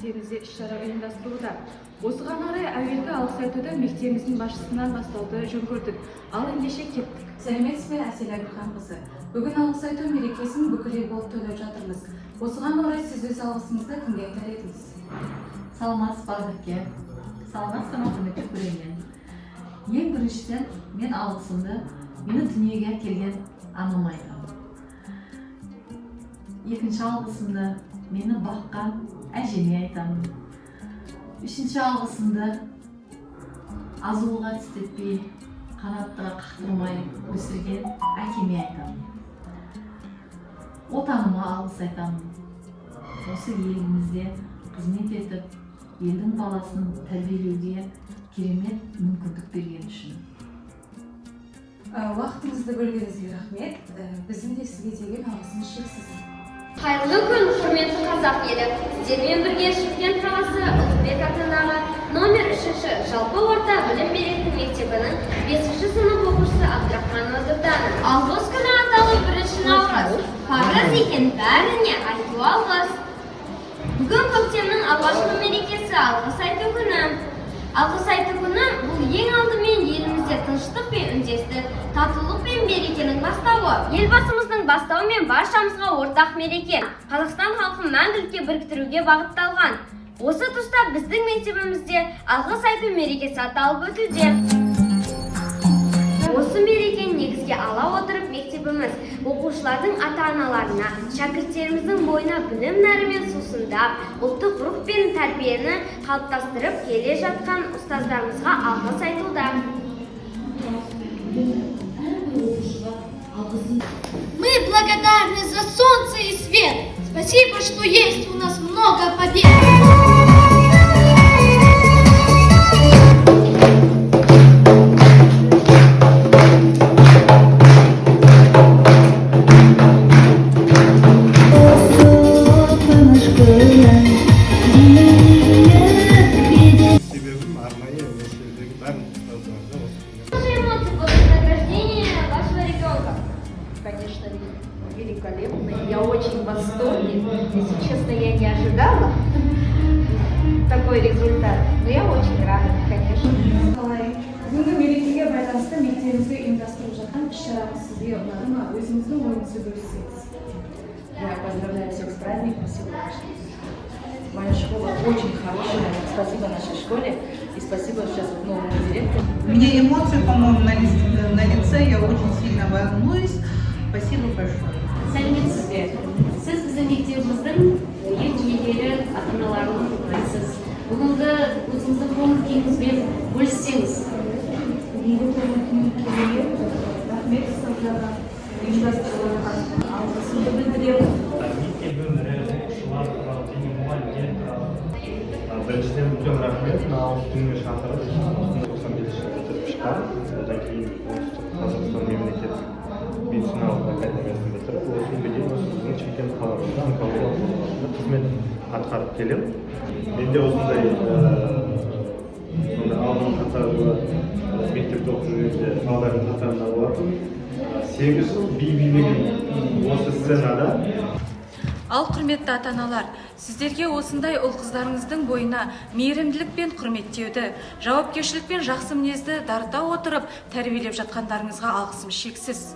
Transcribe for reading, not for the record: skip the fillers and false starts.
мектебімізде іс-шара ұйымдастырылуда. Осыған орай әуелгі алғыс айтуды мектебіміздің басшысынан бастауды жөн көрдік. Ал ендеше, кеттік. Сәлеметсіз бе, Әсел Әбілханқызы! Бүгін алғыс айту мерекесін бүкіл ел болып тойлап жатырмыз. Осыған орай сіз өз алғысыңызды кімге айтар едіңіз? Саламатсыз ба, Ақерке! Саламатсыздар ма, құрметті көрермен! Ең біріншіден, мен алғысымды мені дүниеге әкелген анама айтамын. Екінші алғысымды мені баққан әжеме айтамын. Үшінші алғысымды азулыға тістетпей, қанаттыға қақтырмай өсірген әкеме айтамын. Отаныма алғыс айтамын. Осы елімізде қызмет етіп, елдің баласын тәрбиелеуге керемет мүмкіндік берген үшін. Уақытыңызды бөлгеніңізге рахмет. Біздің де сізге деген алғысымыз шексіз. Қайырлы күн, құрметті қазақ елі! Сіздермен бірге Шымкент қаласы Ұлықбек атындағы номер үшінші жалпы орта білім беретін мектебінің бесінші сынып оқушысы Абдрахманова Дурдана. Алғыс күні аталу 1 наурыз. Парыз екен бәріне айту алғыс. Бүгін көктемнің алғашқы мерекесі — Алғыс айту күні. Алғыс айту күні — бұл ең алдымен елімізде тыныштық пен үндестік, татулық пен берекенің бастауы. Елбасымыздың бастауымен баршамызға ортақ мереке. Қазақстан халқын мәңгілікке біріктіруге бағытталған. Осы тұста біздің мектебімізде Алғыс айту мерекесі аталып өтуде. Осы мерекені негізге ала отырып, мектебіміз оқушылардың ата-аналарына, шәкірттеріміздің бойына білім нәрімен сусындап, ұлттық рух пен тәрбиені қалыптастырып келе жатқан ұстаздарымызға алғыс айтуда. Әрбір оқушыға алғысын Мы благодарны за солнце и свет. Спасибо, что есть у нас много побед. Себебім, арнайы осы жердегі барлық ұстаздарды осы күнге Ваши эмоции после награждения вашего ребенка? Конечно, великолепно. Я очень в восторге. Если честно, я не ожидала такой результат. Но я очень рада, конечно. Қалай, бүгінгі мерекеге байланысты мектебімізде ұйымдастырылып жатқан іс-шарамыз сізге ұнады ма? Өзіңіздің ойыңызды бөліссеңіз. Я поздравляю всех с праздником сегодняшним. Моя школа очень хорошая. Спасибо нашей школе и спасибо сейчас вот новому директору. У меня эмоции, по-моему, на лице, я очень сильно волнуюсь. Спасибо большое. Сәлеметсіз бе! Сіз біздің мектебіміздің ерік иелері, ата аналарының бірісіз. Бүгінгі өзіңіздің көңіл күйіңізбен бөліссеңіз. Бүгінгі көңіл күйім керемет. Рахмет ұстаздарға, ұйымдастырып жатқан, алғысымды білдіремін. Мектеп өмірі, оқушылар туралы және мұғалімдер туралы. Біріншіден, үлкен рахмет мына алғыс күніне шақырып. Осында 95 жыл бітіріп шыққан. Одан кейін Оңтүстік Қазақстан мемлекеттік медициналық академиясын бітіріп, осы күнге дейін осы біздің Шымкент қаласында онкологиялық орталығында қызмет атқарып келемін. Менде осындай сондай алдыңғы қатарлы, мектепте оқып жүргенде балдардың қатарында болатын. 8 жыл би билеген осы сценада. Ал, құрметті ата аналар, сіздерге осындай ұл қыздарыңыздың бойына мейірімділік пен құрметтеуді, жауапкершілік пен жақсы мінезді дарыта отырып тәрбиелеп жатқандарыңызға алғысым шексіз.